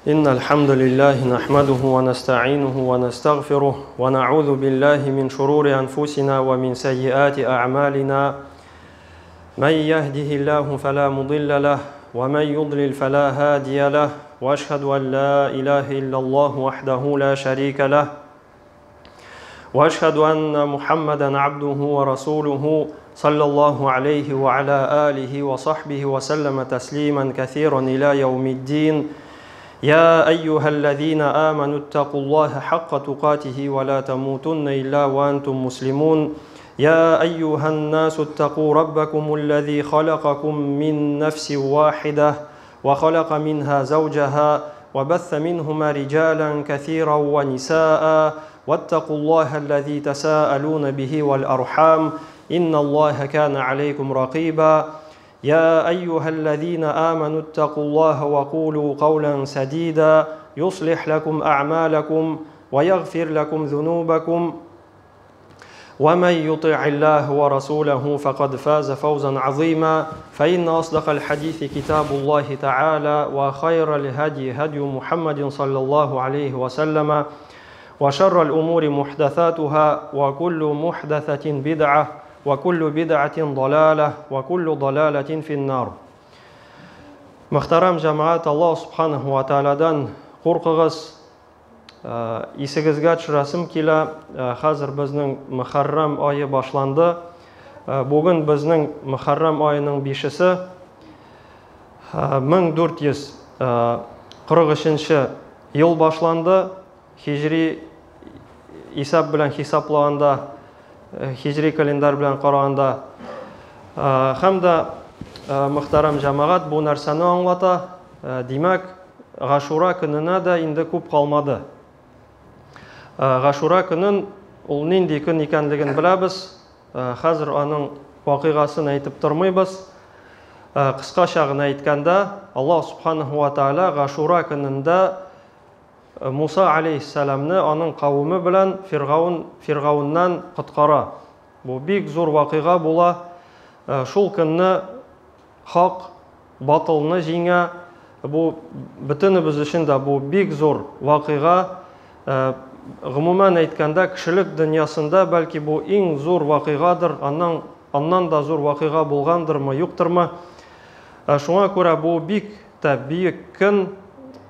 إن الحمد لله نحمده ونستعينه ونستغفره ونعوذ بالله من شرور أنفسنا ومن سيئات أعمالنا من يهده الله فلا مضل له ومن يضلل فلا هادي له وأشهد أن لا إله إلا الله وحده لا شريك له وأشهد أن محمدا عبده ورسوله صلى الله عليه وعلى آله وصحبه وسلم تسليما كثيرا إلى يوم الدين يا أيها الذين آمنوا اتقوا الله حق تقاته ولا تموتن إلا وأنتم مسلمون يا أيها الناس اتقوا ربكم الذي خلقكم من نفس واحدة وخلق منها زوجها وبث منهما رجالا كثيرا ونساء واتقوا الله الذي تساءلون به والأرحام إن الله كان عليكم رقيبا يا أيها الذين آمنوا اتقوا الله وقولوا قولا سديدا يصلح لكم أعمالكم ويغفر لكم ذنوبكم ومن يطع الله ورسوله فقد فاز فوزا عظيما فإن أصدق الحديث كتاب الله تعالى وخير الهدي هدي محمد صلى الله عليه وسلم وشر الأمور محدثاتها وكل محدثة بدعة وكل بدعة ضلالة وكل ضلالة في النار. Мөхтәрәм җәмәгать, Аллаһ Субханаһу ва Тааладан куркыгыз. Исегезгә төшерәсем килә, хәзер безнең Мөхәррәм ае башланды. Бүген безнең Мөхәррәм аеның бишесе, 1443 ел башланды. Хиҗри исәп белән хисаплаганда, хиҗри календарь белән караганда, һәм дә мөхтәрәм җәмәгать бу нәрсәне аңлата. Димәк, Гашура көненә дә инде күп калмады. Гашура көнен ул нинди көн икәнлеген беләбез. Хәзер аның вакыйгасын әйтеп тормыйбыз. Кыскача гына әйткәндә, Аллаһ Субханаһу ва Тааля Гашура көнендә Муса алейһиссәламны аның кавеме белән Фиргаун, Фиргауннан коткара. Бу бик зур вакыйга була. Шул көнне хак батылны җиңә. Бу бөтенебез өчен дә бу бик зур вакыйга. Гомумән әйткәндә, кешелек дөньясында бәлки бу иң зур вакыйгадыр, аннан аннан да зур вакыйга булгандырмы, юктырмы. Шуңа күрә бу бик тә бөек көн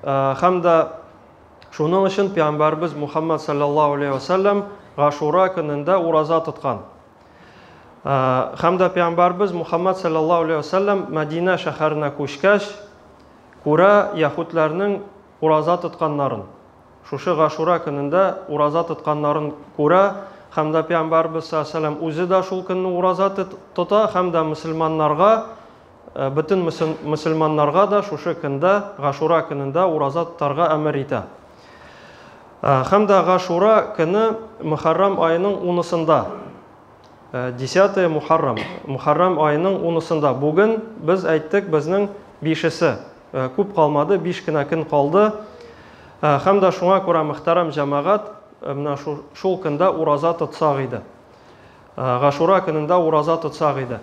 һәм дә шуның өчен пәйгамбәрбез Мухаммад саллаллаһу алейхи ва сәлләм Гашура көнендә ураза тоткан. Һәм дә пәйгамбәрбез Мухаммад саллаллаһу алейхи ва сәлләм Мәдинә шәһәренә күчкәч, күрә яһүдләрнең ураза тотканнарын. Шушы Гашура көнендә ураза тотканнарын күрә һәм дә пәйгамбәрбез саллаллаһу алейхи ва сәлләм үзе дә шул көнне ураза тота һәм дә мөселманнарга Бөтен мөселманнарга да шушы көндә, Гашура көнендә ураза тотарга әмер итә. Һәм дә Гашура көне Мөхәррәм аеның унысында. Десятое Мухаррам. Мухаррам аеның унысында. Бүген без әйттек, безнең бишесе. Күп калмады, биш кенә көн калды. Һәм дә шуңа күрә, мөхтәрәм җәмәгать, менә шул көндә ураза тотсак иде. Гашура көнендә ураза тотсак иде.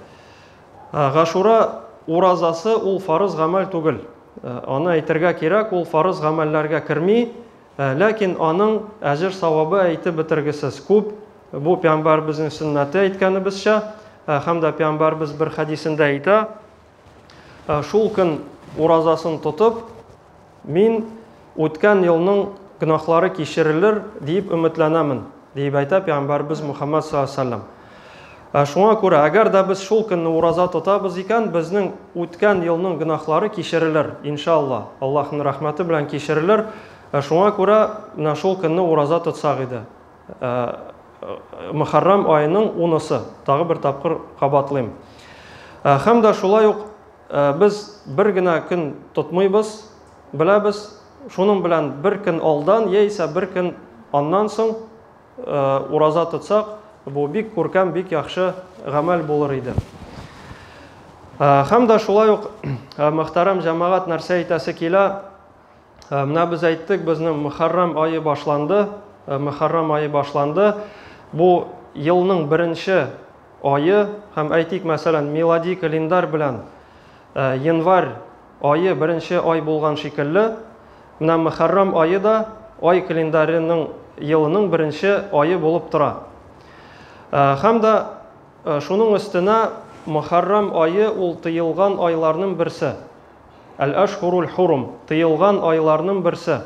Гашура уразасы ул фарыз гамәл түгел. Аны әйтергә кирәк, ул фарыз гамәлләргә керми, ләкин аның әҗер савабы әйтеп бетергесез күп. Бу пәйгамбәребезнең сөннәте әйткәнебезчә, һәм дә пәйгамбәребез бер хәдисендә әйтә, шул көн уразасын тотып, Мин үткән елның гөнаһлары кичерелер диеп өметләнәмен, диеп әйтә пәйгамбәребез Мухаммад саллаллаһу алейһи ва сәлләм. Шуңа күрә, әгәр дә без шул көнне ураза тотабыз икән, безнең үткән елның гөнаһлары кичерелер, иншалла, Аллаһның рәхмәте белән кичерелер. Шуңа күрә менә шул көнне ураза тотсак иде. Мөхәррәм аеның унысы, тагы бер тапкыр кабатлыйм. Һәм дә шулай ук Без бер генә көн тотмыйбыз, беләбез, шуның белән бер көн алдан яисә бер көн аннан соң ураза тотсак, бу бик күркәм, бик яхшы гамәл булыр иде. Һәм дә шулай ук, мөхтәрәм җәмәгать, нәрсә әйтәсе килә, менә без әйттек, безнең Мөхәррәм ае башланды, Мөхәррәм ае башланды. Бу елның беренче ае һәм әйтик, мәсәлән, милади календарь белән январь ае беренче ай булган шикелле, Менә Мөхәррәм ае да ай календареның елының беренче ае булып тора. Һәм дә шуның өстенә Мөхәррәм ае ул тыелган айларның берсе. Әл-әшһурул хурум, тыелган айларның берсе.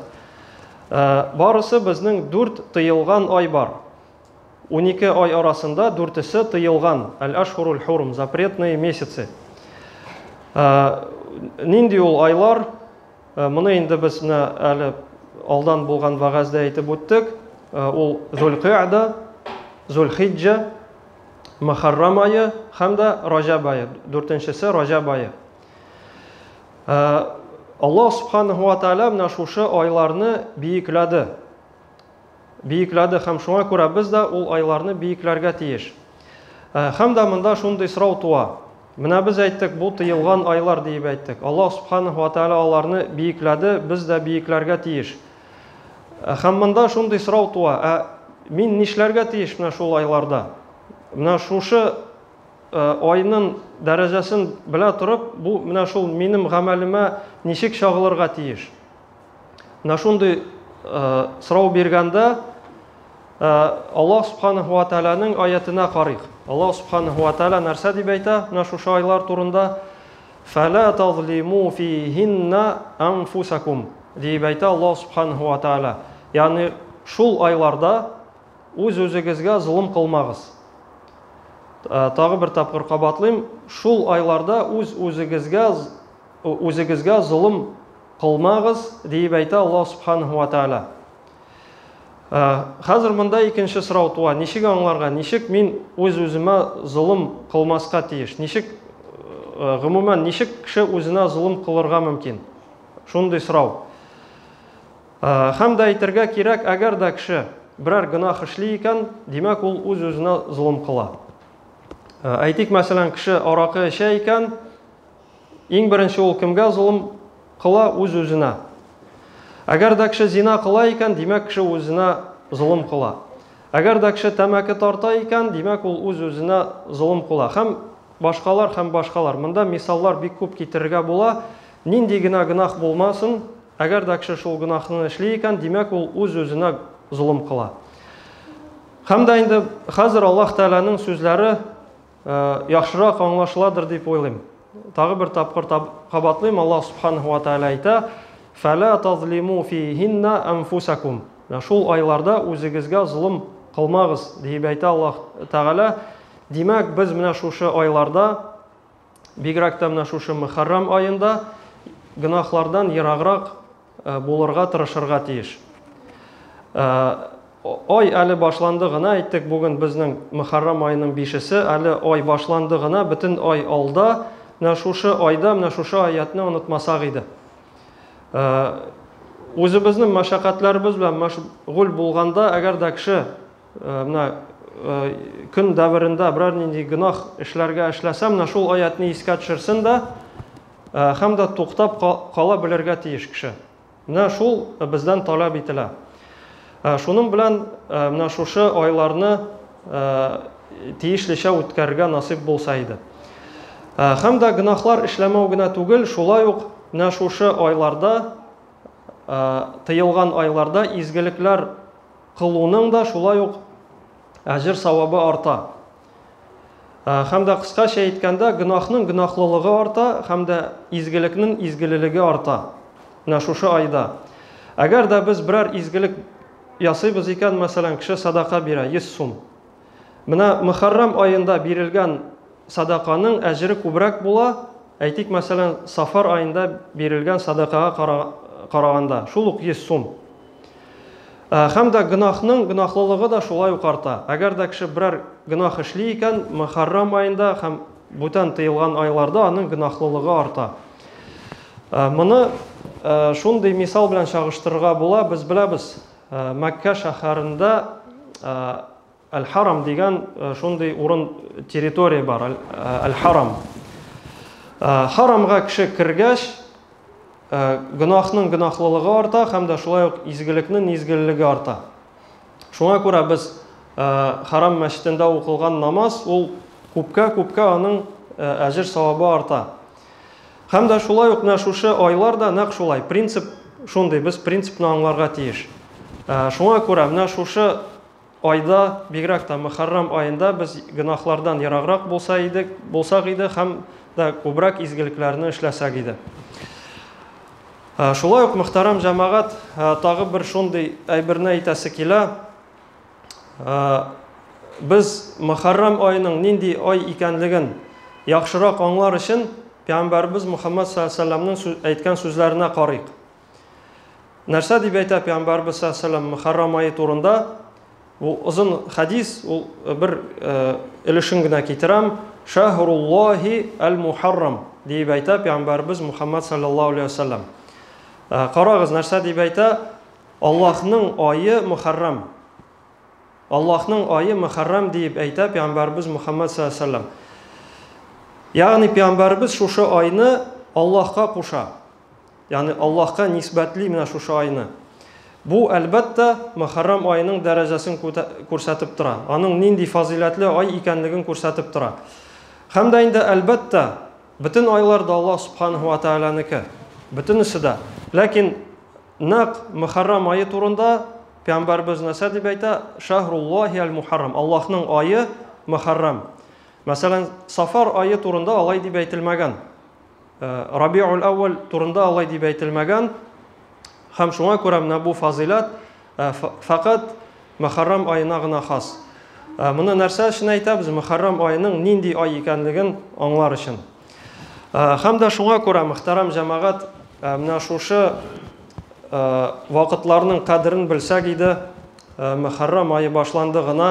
Барысы безнең дүрт тыелган ай бар. 12 ай арасында дүртесе тыелган, әл-әшһурул хурум, запретные месяцы. Нинди ул айлар? Моны инде без менә әле алдан булган вәгазьдә әйтеп үттек. Ул Зулкыйда, Зулхиджа, Мөхәррәм ае һәм дә Раҗаб ае. Дүртенчесе Раҗаб ае. Аллаһ субханаһу ва тааля менә шушы айларны биекләде. Биекләде һәм шуңа күрә без дә ул айларны биекләргә тиеш. Һәм дә монда шундый сорау туа. Менә без әйттек, бу тыелган айлар диеп әйттек. Аллаһ субханаһу ва тааля аларны биекләде, без дә биекләргә тиеш. Һәм монда шундый сорау туа, ә мин нишләргә тиеш менә шул айларда? Менә шушы айның дәрәҗәсен белә торып, бу менә шул минем гамәлемә ничек чагылырга тиеш? Менә шундый сорау биргәндә Аллаһ субханаһу ва тааляның аятына карыйк. Аллаһ субханаһу ва тааля нәрсә дип әйтә менә шушы айлар турында? Фәлә тазлиму фихинна анфусакум дип әйтә Аллаһ субханаһу ва тааля. Ягъни шул айларда үз-үзегезгә золым кылмагыз. Тагы бер тапкыр кабатлыйм, шул айларда үз-үзегезгә үзегезгә золым Кылмагыз, диеп әйтә Аллаһ Субханаһу ва Тааля. Хәзер монда икенче сорау туа. Ничек аңларга? Ничек мин үз-үземә золым кылмаска тиеш? Ничек, гомумән, ничек кеше үзенә золым кылырга мөмкин? Шундый сорау. Һәм дә әйтергә кирәк, әгәр дә кеше берәр гөнаһ эшли икән, димәк, ул үз-үзенә золым кыла. Әйтик, мәсәлән, кеше аракы эчә икән, Иң беренче ул кемгә золым кыла? Үз-үзенә. Әгәр дә кеше зина кыла икән, димәк, кеше үзенә золым кыла. Әгәр дә кеше тәмәке тарта икән, димәк, ул үз-үзенә золым кыла. Һәм башкалар, һәм башкалар. Монда мисаллар бик күп китерергә була. Нинди генә гөнаһ булмасын, әгәр дә кеше шул гөнаһны эшли икән, димәк, ул үз-үзенә золым кыла. Һәм дә инде хәзер Аллаһ Тәгаләнең сүзләре яхшырак аңлашыладыр дип уйлыйм. Тагы бер тапкыр кабатлыйм, Аллаһ субханаһу ва тааля әйтә: "Фәлә тазлиму фихинна анфусакум". Менә шул айларда үзегезгә золым кылмагыз, диеп әйтә Аллаһ Тәгалә. Димәк, без менә шушы айларда, бигрәк тә менә шушы Мөхәррәм аенда гөнаһлардан ераграк булырга тырышырга тиеш. Ай әле башланды гына, әйттек, бүген безнең Мөхәррәм аеның бишесе, әле ай башланды гына, бөтен ай алда. Менә шушы айда, менә шушы аятны онытмасак иде. Үзебезнең мәшәкатьләребез белән мәшгуль булганда, әгәр дә кеше менә көн дәверендә берәр нинди гөнаһ эшләргә эшләсә, менә шул аятны искә төшерсен дә, һәм дә туктап кала белергә тиеш кеше. Менә шул бездән таләп ителә. Шуның белән менә шушы айларны тиешлечә үткәрергә насыйп булса иде. Һәм дә гөнаһлар эшләмәү генә түгел, шулай ук менә шушы айларда, тыелган айларда изгелекләр кылуның да шулай ук әҗер савабы арта. Һәм дә кыскача әйткәндә, гөнаһның гөнаһлылыгы арта, һәм дә изгелекнең изгелелеге арта. Менә шушы айда. Әгәр дә без берәр изгелек ясыйбыз икән, мәсәлән, кеше садака бирә 100 сум. Менә Мөхәррәм аенда бирелгән садаканың әҗере күбрәк була, әйтик, мәсәлән, Сафар аенда бирелгән садакага караганда, шул ук 100 сум. Һәм дә гөнаһның гөнаһлылыгы да шулай ук арта. Әгәр дә кеше берәр гөнаһ эшли икән, Мөхәррәм аенда һәм бүтән тыелган айларда аның гөнаһлылыгы арта. Моны шундый мисал белән чагыштырырга була. Без беләбез, Мәккә шәһәрендә Әл-Харам дигән шундый урын, территория бар, Әл-Харам. Харамга кеше кергәч, гөнаһның гөнаһлылыгы арта һәм дә шулай ук изгелекнең изгелелеге арта. Шуңа күрә без Харам мәчетендә укылган намаз ул күпкә-күпкә аның әҗер савабы арта. Һәм дә шулай ук менә шушы айлар да нәкъ шулай. Принцип шундый, без принципны аңларга тиеш. Шуңа күрә менә шушы айда, бигрәк тә Мөхәррәм аенда без гөнаһлардан ераграк булса идек, булсак иде һәм дә күбрәк изгелекләрне эшләсәк иде. Шулай ук, мөхтәрәм җәмәгать, тагы бер шундый әйберне әйтәсе килә. Без Мөхәррәм аеның нинди ай икәнлеген яхшырак аңлар өчен Пәйгамбәребез Мухаммад саллаллаһу алейһи вәсәлләмнең әйткән сүзләренә карыйк. Нәрсә дип әйтә Пәйгамбәребез саллаллаһу алейһи вәсәлләм Мөхәррәм ае турында? Бу озын хәдис, ул бер өлешен генә китерәм. Шәһруллаһи әл-Мухаррам дип әйтә Пәйгамбәребез Мухаммад саллаллаһу алейһи вәсәлләм. Карагыз, нәрсә дип әйтә? Аллаһның ае Мөхәррәм. Аллаһның ае Мөхәррәм диеп әйтә Пәйгамбәребез Мухаммад саллаллаһу алейһи вәсәлләм. Ягъни Пәйгамбәребез шушы айны Аллаһка куша. Ягъни Аллаһка нисбәтли менә шушы айны. Бу, әлбәттә, Мөхәррәм аеның дәрәҗәсен күрсәтеп тора. Аның нинди фазыйләтле ай икәнлеген күрсәтеп тора. Һәм дә инде, әлбәттә, бөтен айлар да Аллаһ субханаһу ва тәгаләнеке. Бөтенесе дә. Ләкин нәкъ Мөхәррәм ае турында Пәйгамбәребез нәрсә дип әйтә? Шәһруллаһи әл-Мухаррам. Аллаһның ае Мөхәррәм. Мәсәлән, Сафар ае турында алай дип әйтелмәгән. Рабиул әүвәл турында алай дип әйтелмәгән. Һәм шуңа күрә менә бу фазыйләт фәкать Мөхәррәм аена гына хас. Моны нәрсә өчен әйтәбез? Мөхәррәм аеның нинди ай икәнлеген аңлар өчен. Һәм дә шуңа күрә, мөхтәрәм җәмәгать, менә шушы вакытларның кадерен белсәк иде, Мөхәррәм ае башланды гына,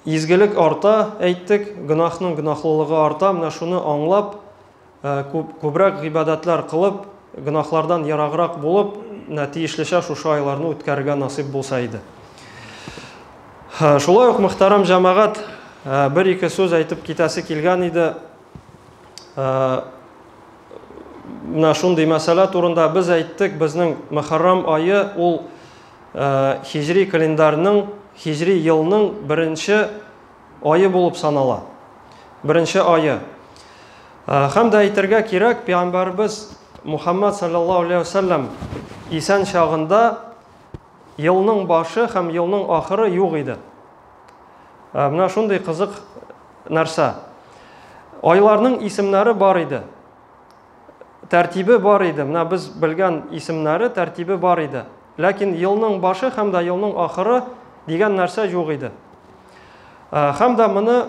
изгелек арта, әйттек, гөнаһның гөнаһлылыгы арта, менә шуны аңлап, күбрәк гыйбадәтләр кылып, гөнаһлардан ераграк булып, менә тиешлечә шушы айларны үткәрергә насыйп булса иде. Шулай ук, мөхтәрәм җәмәгать, бер-ике сүз әйтеп китәсе килгән иде. Менә шундый мәсьәлә турында без әйттек, безнең Мөхәррәм ае ул хиҗри календарьның, хиҗри елның беренче ае булып санала. Беренче ае. Һәм дә әйтергә кирәк, пәйгамбәрбез Мухаммад саллаллаһу алейһи ва сәлләм исән чагында елның башы һәм елның ахыры юк иде. Менә шундый кызык нәрсә. Айларның исемнәре бар иде. Тәртибе бар иде. Менә без белгән исемнәре, тәртибе бар иде. Ләкин елның башы һәм дә елның ахыры дигән нәрсә юк иде. Һәм дә моны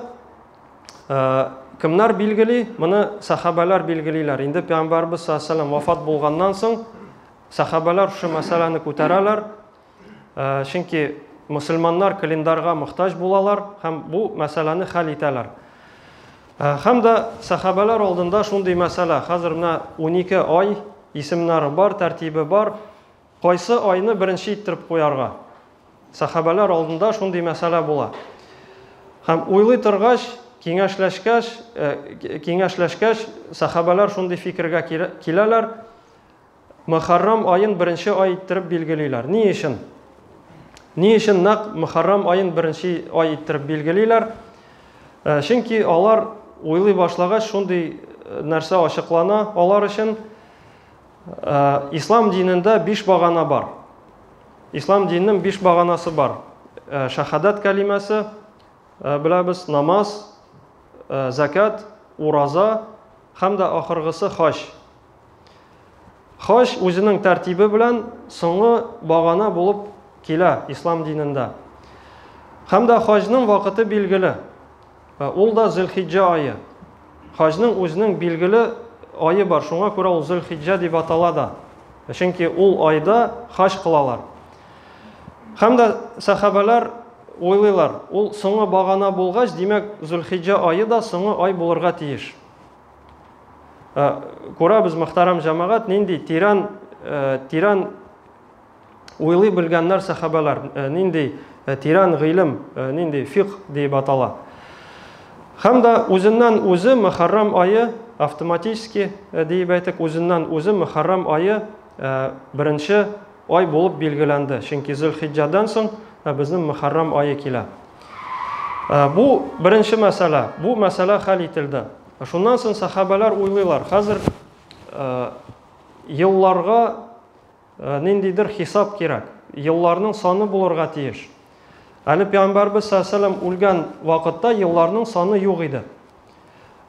кемнәр билгели? Моны сәхабәләр билгелиләр. Инде Пәйгамбәрбез саллаллаһу алейһи ва сәлләм вафат булганнан соң сәхабәләр шушы мәсьәләне күтәрәләр. Чөнки мөселманнар календарьга мохтаҗ булалар һәм бу мәсьәләне хәл итәләр. Һәм дә сәхабәләр алдында шундый мәсьәлә. Хәзер менә 12 ай исемнәре бар, тәртибе бар. Кайсы айны беренче иттереп куярга? Сәхабәләр алдында шундый мәсьәлә була. Һәм уйлый торгач, киңәшләшкәч, киңәшләшкәч, сәхабәләр шундый фикергә киләләр. Мөхәррәм аен беренче ай иттереп билгелиләр. Ни өчен? Ни өчен нәкъ Мөхәррәм аен беренче ай иттереп билгелиләр? Э, чөнки алар уйлый башлагач, шундый э, нәрсә ачыклана алар өчен. Э, ислам динендә биш багана бар. Ислам диненең биш баганасы бар. Шәһадәт кәлимәсе, беләбез, намаз, зәкят, ураза һәм дә ахыргысы хаҗ. Хаҗ үзенең тәртибе белән соңгы багана булып килә ислам динендә. Һәм дә хаҗның вакыты билгеле. Э, ул да Зөлхиҗҗә ае. Хаҗның үзенең билгеле ае бар, шуңа күрә ул Зөлхиҗҗә дип атала да. Чөнки ул айда хаҗ кылалар. Һәм дә сәхабәләр уйлыйлар, ул соңгы багана булгач, димәк, Зөлхиҗҗә ае да соңгы ай булырга тиеш. Э, күрәбез, мөхтәрәм җәмәгать, нинди тирән э, тирән уйлый белгәннәр сәхабәләр, э, нинди тирән гыйлем, нинди фикх дип атала. Һәм дә үзеннән үзе Мөхәррәм ае автоматически диеп әйтик, үзеннән үзе Мөхәррәм ае беренче ай булып билгеләнде. Чөнки Зөлхиҗҗәдән соң безнең Мөхәррәм ае килә. Бу беренче мәсьәлә. Бу мәсьәлә хәл ителде. Шуннан соң сәхабәләр уйлыйлар, хәзер елларга ниндидер хисап кирәк. Елларның саны булырга тиеш. Әле Пәйгамбәрбез саллаллаһу алейһи үлгән вакытта елларның саны юк иде.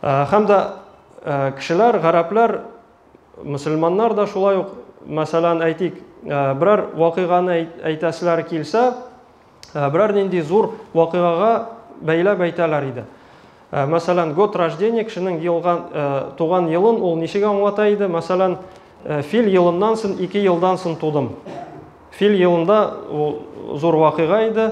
Һәм дә кешеләр, гарәпләр, мөселманнар да шулай ук, мәсәлән, әйтик, берәр вакыйганы әйтәселәре килсә, берәр нинди зур вакыйгага бәйләп әйтәләр иде. Мәсәлән, год рождения кешенең елган, туган елын ул ничек аңлата иде? Мәсәлән, фил елыннан соң 2 елдан соң тудым. Фил елында ул зур вакыйга иде.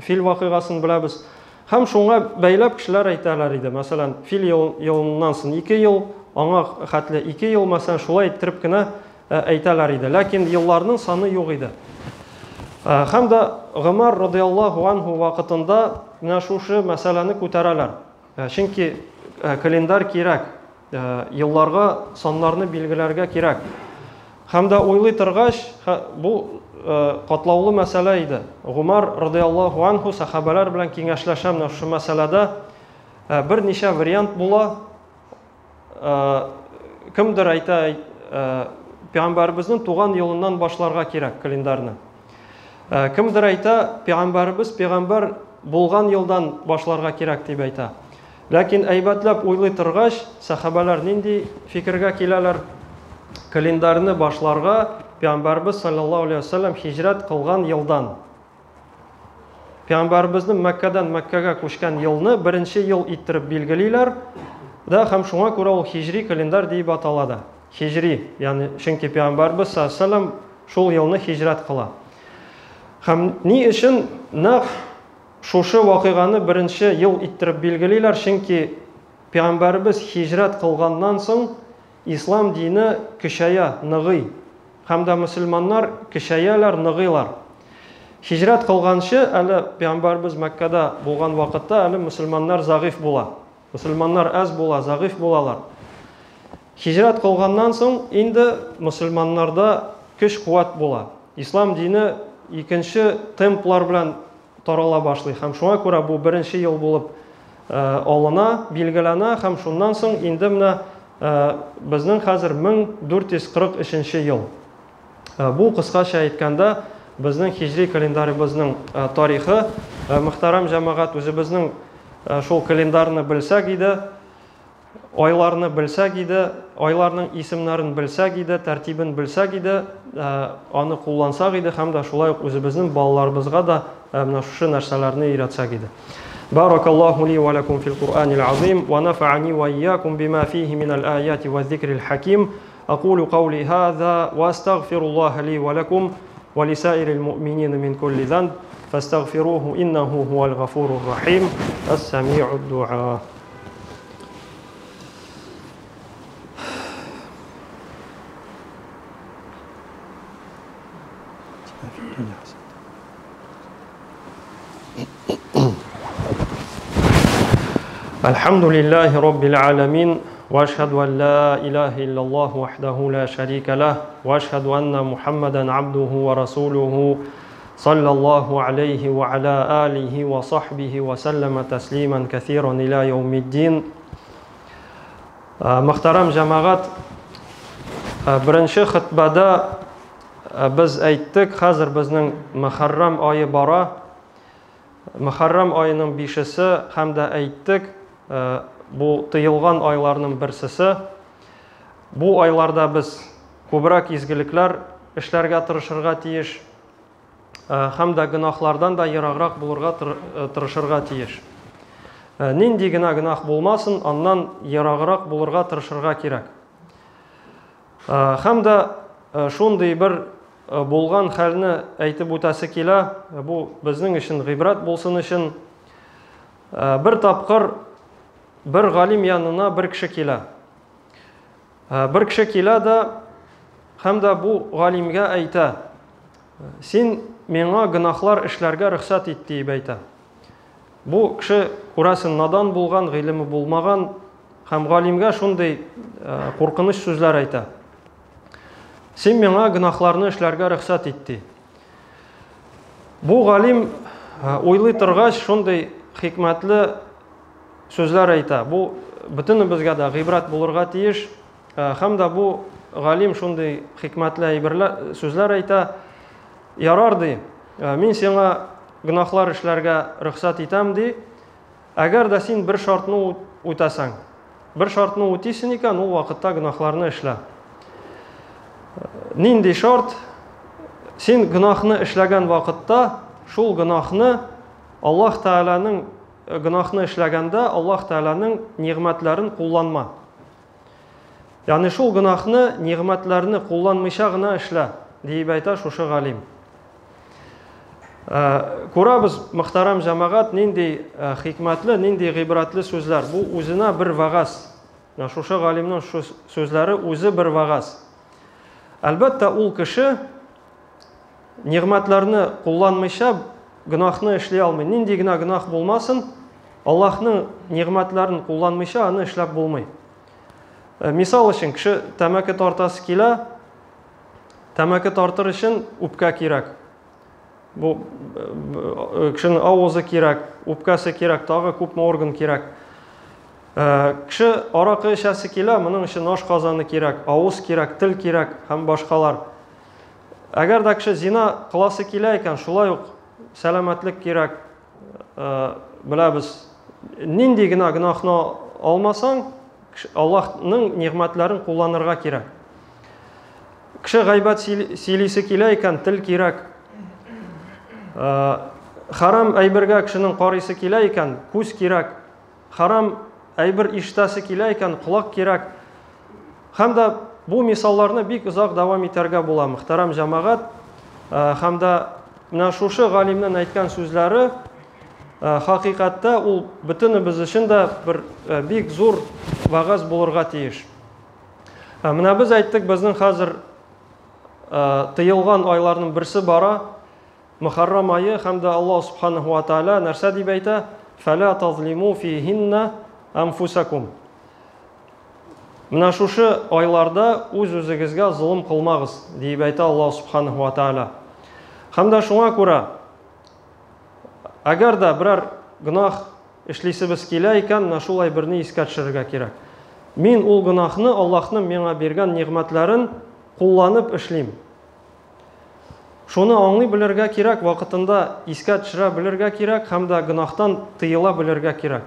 Фил вакыйгасын беләбез. Һәм шуңа бәйләп кешеләр әйтәләр иде. Мәсәлән, фил елыннан соң 2 ел, аңа хәтле 2 ел, мәсәлән, шулай иттереп кенә әйтәләр иде. Ләкин елларның саны юк иде. Һәм дә Гомәр радиаллаһу анһу вакытында менә шушы мәсьәләне күтәрәләр. Чөнки календарь кирәк, елларга саннарны билгеләргә кирәк. Һәм дә уйлый торгач, бу катлаулы мәсьәлә иде. Гомәр радиаллаһу анһу сәхабәләр белән киңәшләшә менә шушы мәсьәләдә. Берничә вариант була. Кемдер әйтә, пәйгамбәребезнең туган елыннан башларга кирәк календарьны. Кемдер әйтә, пәйгамбәребез пәйгамбәр булган елдан башларга кирәк дип әйтә. Ләкин әйбәтләп уйлый торгач, сәхабәләр нинди фикергә киләләр? Календарьны башларга пәйгамбәребез саллаллаһу алейһи ва сәлләм һиҗрәт кылган елдан. Пәйгамбәребезнең Мәккәдән Мәккәгә күчкән елны беренче ел иттереп билгелиләр дә һәм шуңа күрә ул һиҗри календарь диеп атала да. Һиҗри, ягъни чөнки пәйгамбәребез саллаллаһу алейһи ва сәлләм шул елны һиҗрәт кыла. Һәм ни өчен нәкъ шушы вакыйганы беренче ел иттереп билгелиләр? Чөнки пәйгамбәребез һиҗрәт кылганнан соң Ислам дине көчәя, ныгый. Һәм дә мөселманнар көчәяләр, ныгыйлар. Һиҗрәт кылганчы, әле пәйгамбәребез Мәккәдә булган вакытта әле мөселманнар зәгыйфь була. Мөселманнар әз була, зәгыйфь булалар. Һиҗрәт кылганнан соң инде мөселманнарда көч-куәт була. Ислам дине икенче темплар белән тарала башлый һәм шуңа күрә бу беренче ел булып алына, билгеләнә һәм шуннан соң инде менә безнең хәзер 1443 ел. Бу кыскача әйткәндә безнең һиҗри календаребызның тарихы. Мөхтәрәм җәмәгать, үзебезнең шул календарьны белсәк иде, Айларны белсәк иде, айларның исемнәрен белсәк иде, тәртибен белсәк иде, аны куллансак иде һәм дә шулай ук үзебезнең балаларыбызга да менә шушы нәрсәләрне өйрәтсәк иде. Баракаллаху ли ва лакум фил Кур'анил азим ва нафа'ани ва iyyakum бима фихи минал аяти ва зикрил хаким. Акулу каули хаза ва астагфируллаха ли ва лакум ва лисаирил муъминина мин кулли занб фастагфируху иннаху хуал гафурур рахим. Ас-сами'уд дуа. الحمد لله رب العالمين واشهد ان لا اله الا الله وحده لا شريك له واشهد ان محمدا عبده ورسوله صلى الله عليه وعلى آله وصحبه وسلم تسليما كثيرا إلى يوم الدين. Мөхтәрәм җәмәгать, беренче хөтбәдә без әйттек, хәзер безнең Мөхәррәм ае бара. Мөхәррәм аеның бишесе һәм дә әйттек, бу тыелган айларның берсесе. Бу айларда без күбрәк изгелекләр эшләргә тырышырга тиеш. Һәм дә гөнаһлардан да ераграк булырга тырышырга тиеш. Нинди генә гөнаһ булмасын, аннан ераграк булырга тырышырга кирәк. Һәм дә шундый бер булган хәлне әйтеп үтәсе килә, бу безнең өчен гыйбрәт булсын өчен. Бер тапкыр бер галим янына бер кеше килә. Бер кеше килә дә һәм дә бу галимгә әйтә: "Син миңа гөнаһлар эшләргә рөхсәт ит", диеп әйтә. Бу кеше, күрәсең, надан булган, гыйлеме булмаган һәм галимгә шундый куркыныч сүзләр әйтә. Син миңа гөнаһларны эшләргә рөхсәт ит, ди. Бу галим уйлый торгач шундый хикмәтле сүзләр әйтә. Бу бөтенебезгә дә гыйбрәт булырга тиеш. Һәм дә бу галим шундый хикмәтле әйберләр, сүзләр әйтә. Ярар, ди, мин сиңа гөнаһлар эшләргә рөхсәт итәм, ди. Әгәр дә син бер шартны үтәсәң, бер шартны үтисең икән, ул вакытта гөнаһларны эшлә. Нинди шарт? Син гөнаһны эшләгән вакытта, шул гөнаһны Аллаһ Тәгаләнең гөнаһны эшләгәндә Аллаһ Тәгаләнең нигъмәтләрен кулланма. Ягъни шул гөнаһны, нигъмәтләрне кулланмыйча гына эшлә, диеп әйтә шушы галим. Күрәбез, мөхтәрәм җәмәгать, нинди хикмәтле, нинди гыйбрәтле сүзләр. Бу үзенә бер вәгазь. Менә шушы галимнең сүзләре үзе бер вәгазь. Әлбәттә, ул кеше нигъмәтләрне кулланмыйча гөнаһны эшли алмый. Нинди генә гөнаһ булмасын, Аллаһның нигъмәтләрен кулланмыйча аны эшләп булмый. Мисал өчен, кеше тәмәке тартасы килә, тәмәке тартыр өчен үпкә кирәк. Бу кешенең авызы кирәк, үпкәсе кирәк, тагы күпме орган кирәк. Кеше аракы эчәсе килә, моның өчен аш казаны кирәк, авыз кирәк, тел кирәк һәм башкалар. Әгәр дә кеше зина кыласы килә икән, шулай ук сәламәтлек кирәк. Беләбез, нинди генә гөнаһны алмасаң, Аллаһның нигъмәтләрен кулланырга кирәк. Кеше гайбәт сөйлисе килә икән, тел кирәк. Харам әйбергә кешенең карыйсы килә икән, күз кирәк. Харам әйбер ишетәсе килә икән, колак кирәк. Һәм дә бу мисалларны бик озак дәвам итәргә була, мөхтәрәм җәмәгать. Һәм дә менә шушы галимнең әйткән сүзләре хакыйкатьтә ул бөтенебез өчен дә бер бик зур вәгазь булырга тиеш. Менә без әйттек, безнең хәзер тыелган айларның берсе бара, Мөхәррәм ае һәм дә Аллаһ субханаһу ва тааля нәрсә дип әйтә? Фәлә тазлиму фихинна анфусакум. Менә шушы айларда үз-үзегезгә золым кылмагыз, диеп әйтә Аллаһ субханаһу ва тааля. Һәм дә шуңа күрә әгәр дә берәр гөнаһ эшлисебез килә икән, менә шул әйберне искә төшерергә кирәк. Мин ул гөнаһны Аллаһның миңа биргән нигъмәтләрен кулланып эшлим. Шуны аңлый белергә кирәк, вакытында искә төшерә белергә кирәк һәм дә гөнаһтан тыела белергә кирәк.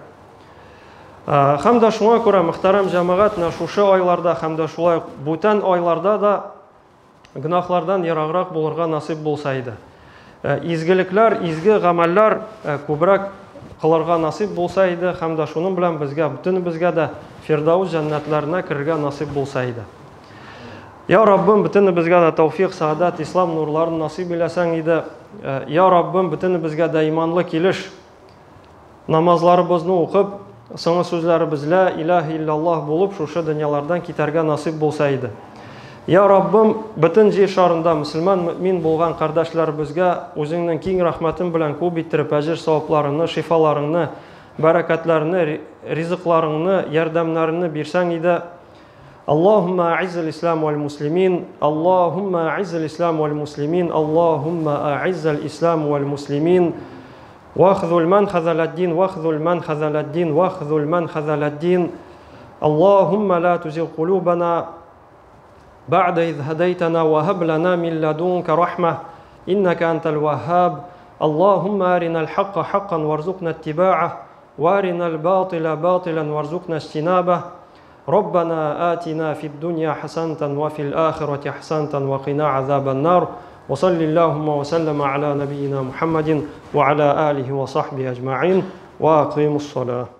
Һәм дә шуңа күрә, мөхтәрәм җәмәгать, менә шушы айларда һәм дә шулай ук бүтән айларда да гөнаһлардан ераграк булырга насыйп булса иде. Изгелекләр, изге гамәлләр күбрәк кылырга насыйп булса иде һәм дә шуның белән безгә, бөтенебезгә дә Фирдаус җәннәтләренә керергә насыйп булса иде. Я Раббым, бөтенебезгә дә тәүфик, сәгадәт, ислам нурларын насыйп иләсәң иде. Я Раббым, бөтенебезгә дә иманлы килеш намазларыбызны укып, соңгы сүзләребез лә илаһ иллаллаһ булып, шушы дөньялардан китәргә насыйп булса иде. Я Раббым, бөтен җир шарында мөселман мөмин булган кардәшләребезгә үзеңнең киң рәхмәтең белән күп иттереп әҗер савапларыңны, шифаларыңны, бәрәкәтләрне, ризыкларыңны, ярдәмнәреңне бирсәң иде. اللهم أعز الإسلام والمسلمين اللهم أعز الإسلام والمسلمين اللهم أعز الإسلام والمسلمين واخذل من خذل الدين واخذل من خذل الدين واخذل من خذل الدين اللهم لا تزغ قلوبنا بعد إذ هديتنا وهب لنا من لدنك رحمة إنك أنت الوهاب اللهم أرنا الحق حقا وارزقنا اتباعه وارنا الباطل باطلا وارزقنا اجتنابه ربنا آتنا في الدنيا حسنة وفي الآخرة حسنة وقنا عذاب النار وصل اللهم وسلم على نبينا محمد وعلى آله وصحبه أجمعين وأقيموا الصلاة.